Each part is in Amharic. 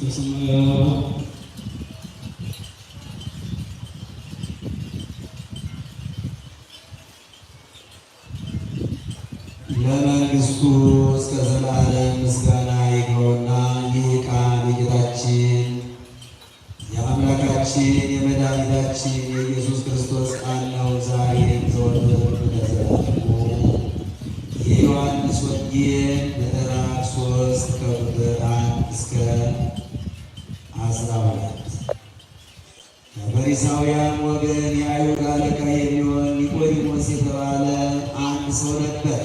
መንግሥተ ሰማያት። ለመንግስቱ እስከ ዘላለም ምስጋና ይግባውና ይህ ቃል የጌታችን የአምላካችን የመድኃኒታችን የኢየሱስ ክርስቶስ ቃል ነው። ዛሬም ዘወትርም ለዘላለሙ። የዮሐንስ ወንጌል ምዕራፍ 3 ከቁጥር 1 እስከ 12። ከፈሪሳውያን ወገን የአይሁድ አለቃ የሚሆን ኒቆዲሞስ የተባለ አንድ ሰው ነበር።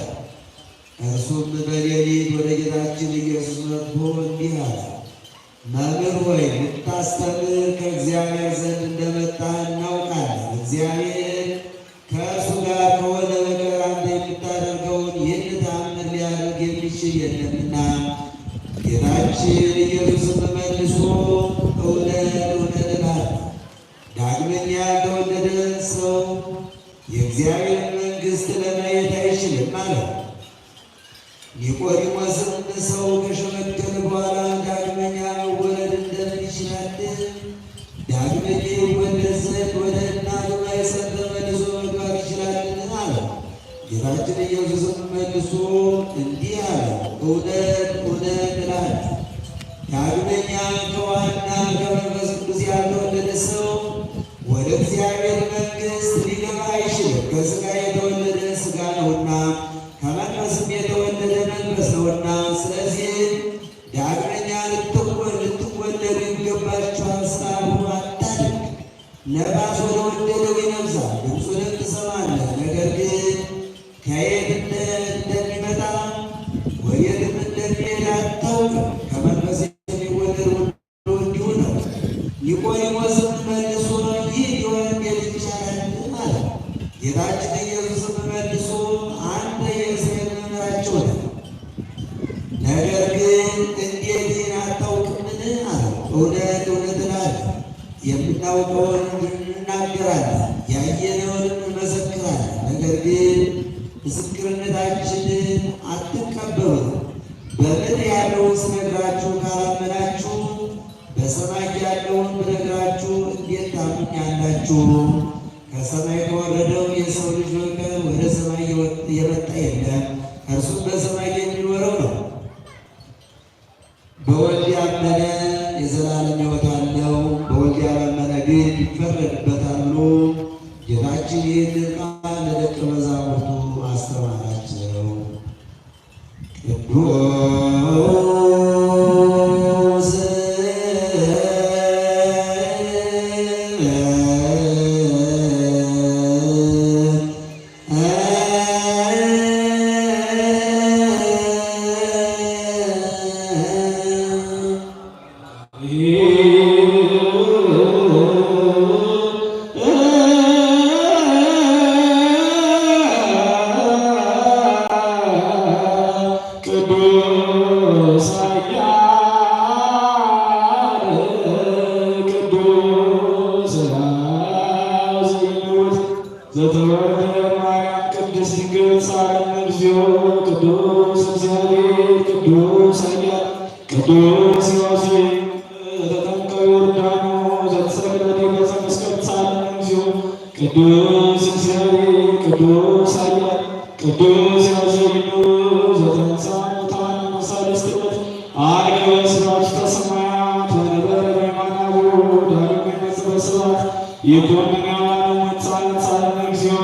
እርሱም በሌሊት ወደ ጌታችን ኢየሱስ መጥቶ እንዲህ አለ። መምህር ሆይ፣ ልታስተምር ከእግዚአብሔር ዘንድ እንደመጣህ እናውቃለን። እግዚአብሔር ከእርሱ ጋር ከሆነ በቀር አንተ የምታደርገውን ይህን ተአምር ሊያደርግ የሚችል የለምና። ጌታችን ኢየሱስም መልሶ እውነት እውነት እልሃለሁ፣ ዳግመኛ ያልተወለደ ሰው የእግዚአብሔር መንግሥት ለማየት አይችልም አለው። ኒቆዲሞስም ሰው ከሸመገለ በኋላ ዳግመኛ መወለድ እንደምን ይችላል? ዳግመኛ ይወለድ ዘንድ ወደ እናቱ ማኅፀን ተመልሶ መግባት ይችላልን? አለው። ጌታችን ኢየሱስም መልሶ እንዲህ አለው፣ እውነት እውነት እልሃለሁ፣ ዳግመኛ ከውኃና ከመንፈስ ቅዱስ ያልተወለደ ሰው ወደ እግዚአብሔር መንግሥት ሊገባ አይችልም። ከሥጋ የተወለደ ሥጋ ነውና፣ ከመንፈስም የተወለደ መንፈስ ነውና። ስለዚህ ዳግመኛ ልትወለዱ ይገባችኋል ስላልሁ አታድንቅ። ነፋስ ወደ ወደደው ይነፍሳል፣ ድምፁንም ትሰማለህ፣ ነገር ግን ከየት እንደሚመጣ ወዴትም እንደሚሄድ አታውቅም። ከመንፈስ የሚወለድ ሁሉ እንዲሁ ነው። ኒቆዲሞስም መልሶ ይህ ሊሆን እንዴት ይቻላል? አለ። ጌታችን ኢየሱስም መልሶ አንተ የእስራኤል መምህራቸው ነህ፣ ነገር ግን እንዴት ይህን አታውቅምን? አለው። እውነት እውነት እልሃለሁ፣ የምናውቀውን እንናገራለን፣ ያየነውንም እንመሰክራለን፣ ነገር ግን ምስክርነታችንን አትቀበሉትም። በምድር ያለውን ስነግራችሁ ካላመናችሁ በሰማይ ያለውን ብነግራችሁ እንዴት ታምኑኛላችሁ? ከሰማይ ከወረደው የሰው ልጅ በቀር ወደ ሰማይ የወጣ የለም፣ እርሱም በሰማይ የሚኖረው ነው። በወልድ ያመነ የዘላለም ሕይወት አለው፣ በወልድ ያላመነ ግን ይፈረድበታል ብሎ ጌታችን ይህንን ቃል ለደቀ መዛሙርቱ አስተማራቸው። ቅዱስ ቅዱስ ኃያል ቅዱስ ሕያው ዘኢይሙት ዘተወልደ እማርያም ቅድስት ድንግል ሰአለነ እግዚኦ። ቅዱስ እግዚአብሔር ቅዱስ ኃያል ቅዱስ ሕያው ዘተጠምቀ ዮርዳኖስ ዘተሰቅለ ዲበ መስቀል ሰአለነ እግዚኦ። ቅዱስ እግዚአብሔር ቅዱስ ኃያል ቅዱስ ሕያው ዘኢይሙት ዘተንሥአ እሙታን በሣልስት ዕለት ዐርገ ወስብሐት ውስተ ሰማያት ወነበረ በየማነ አቡሁ ዳግመ ይመጽእ በስብሐት ይኩን ሕያዋነ ወሙታነ ሰአለነ እግዚኦ።